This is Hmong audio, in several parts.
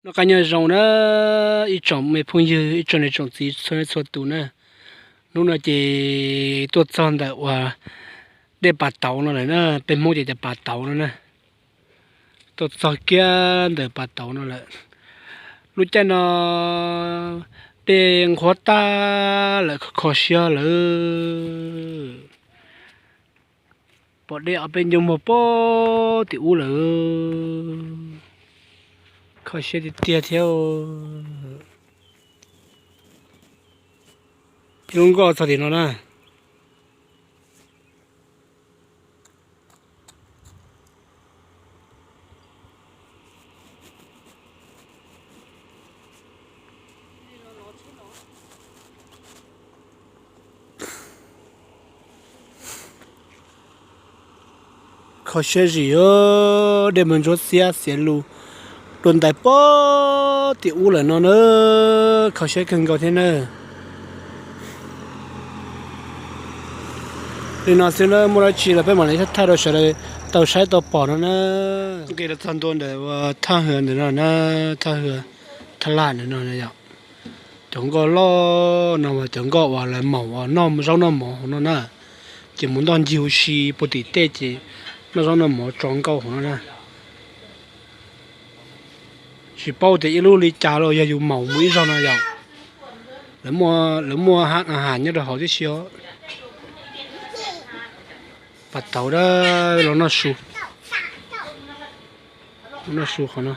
Noj qab nyob zoo na, ib tsoom me phooj ywg, ib tsoom niam tsoom txiv txhua leej txhua tus na. Hnub no ces tuaj txog ntawm uas dej Pas Tauv no lawm na, peb Hmoob ces tias Pas Tauv no na. Tuaj txog kiag ntawm Pas Tauv no lawm. Lub caij no dej nqhuab tag lawm, kho siab lawm. Pom dej ob peb ncoo muag pem tim ub lawm. Kho siab tiag tiag thiab. Ib lub nkoj txog tim no na. Kho siab zim, dej mas ntsuab xiab xiav lug dua ntais pem tim ub lawm no na. Kho siab kawg nkaus thiab na. Li no xwb na, muaj dab tsi los peb mam li thaij rau sawv daws tau saib tau pom no na. Nqis los txog ntua ntawm thaj hwv ntawm no na, thaj hwv Thaj Laj ntawm no yom. Cov nkoj loj no mas cov nkoj uas lawv maum uas noj zaub noj mov hauv no na, ces mus ntoj ncig huv si puag tim tej ces noj zaub noj mov tso nkauj hauv no na. Tsis paub tias ib lub li cas los yog yus maum mus ib zaug no yom. Lawv muaj ham nyob rau hauv tib si os. Pas Tauv dab los noj su, noj su qhov no.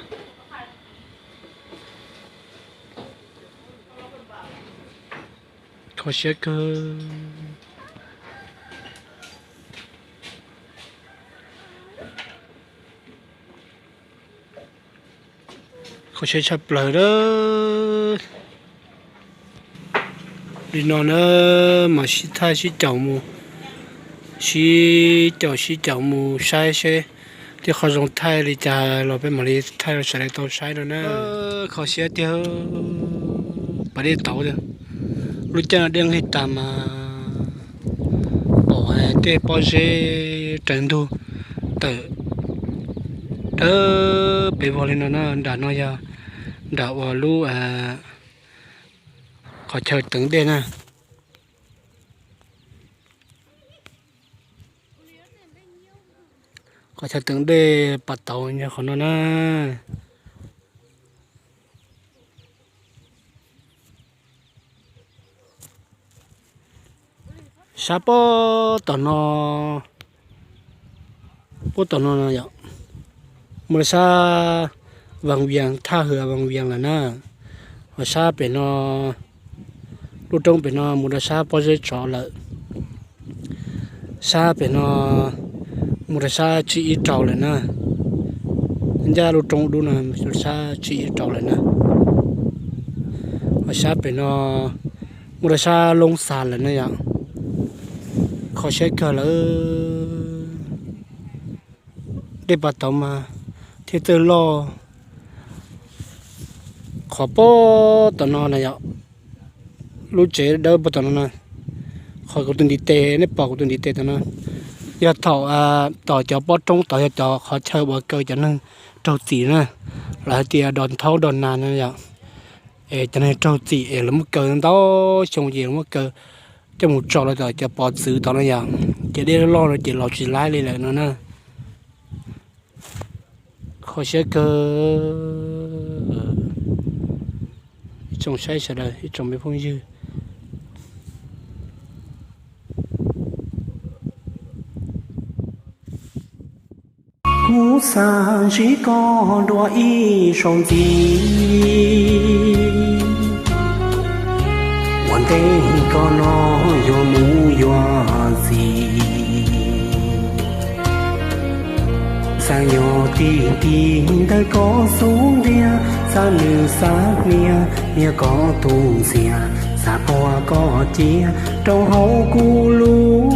Kho siab kawg. Kho siab tshaj plaws na. Li no na, mas sib thaij sib caum mus, sib caum sib caum mus saib seb tej qhov zoo thaij li cas los peb mam li thaij rau sawv daws tau saib no na. Kho siab tiag, pas dej tauv tiag. Lub caij no dej nqig tas mas pom tej pob zeb raws ntug tawm dawb pes vog li no na. Nram no yog nram uas lub qhov chaw teev dej na. Qhov chaw teev dej pas tauv yog qhov no na. Sab pob tom no, pob tom no yom, mus rau sab Vaj Vias, thaj hwv Vaj Vias lawm na. Ho sab pem no, lub roob pem no mus rau sab pob zeb tsov lawm. Sab pem no mus rau sab tsib ib rau lawm na. Ncaj lub roob dub no mus rau sab tsib ib rau lawm na. Ho sab pem no mus rau sab Loob Xas lawm na yom. Kho siab kawg lawm. Dej pas tauv mas thiaj txawj loj. Qhov pob tom no na yom, lub tsev dawb pob tom no na, qhov kuv tus ntiv tes, nej pom kuv tus ntiv tes tom no, yog thaum tom cov pob roob tod yog cov qhov chaw uas kaw cov neeg raug txim na, lawv hais tias dos thaub dos nas no yom. Es cov neeg raug txim es lawv muab kaw ntau xyoo ces lawv muab kaw coj mus tso rau tom cov pov txwv tod no yom, ces dej loj loj no ces los tsis laib li lawm no na. Kho siab kawg. Ib tsoom saib sawv daws, ib tsoom me phooj ywg. Kuv xav ntsib koj dua ib zaug ntxiv, ua ntej koj no yuav mus yuav txiv. Xav nyob tig tig ntawm koj xub ntiag, xav nws xav hnia, hnia koj tus ntxiag, xav puag koj cia rau hauv kuv lub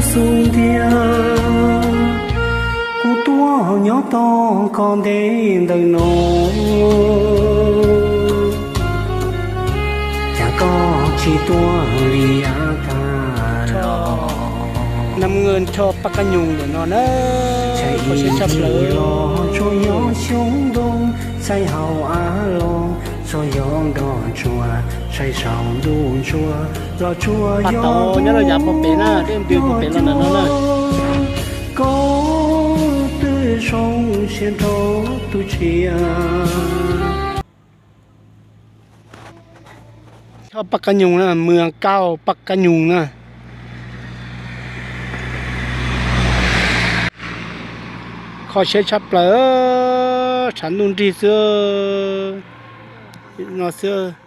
xub ntiag. Kuv tuaj nyob tos koj ntev ntawm no, cas koj tsis tuaj li yav tag los. Nam Ngwj Choj Paj Kab Nyoos ntawm no na, kho siab tshaj plaws. Los tsuas yog xyoob ntoo, Xeeb hauv av los txog yog nroj tsuag, saib saum ntuj ntsuag los tsuag. Paj tau nyob rau yav puag pem na, dej ntws puag pem los ntawm no na. Koj twb zoo siab nrog tus tshiab. Choj Paj Kab Nyoog na, mws Kauj Paj Kab Nyoog na. Kho siab tshaj plaws, tshav ntuj nrig xwb no xwb.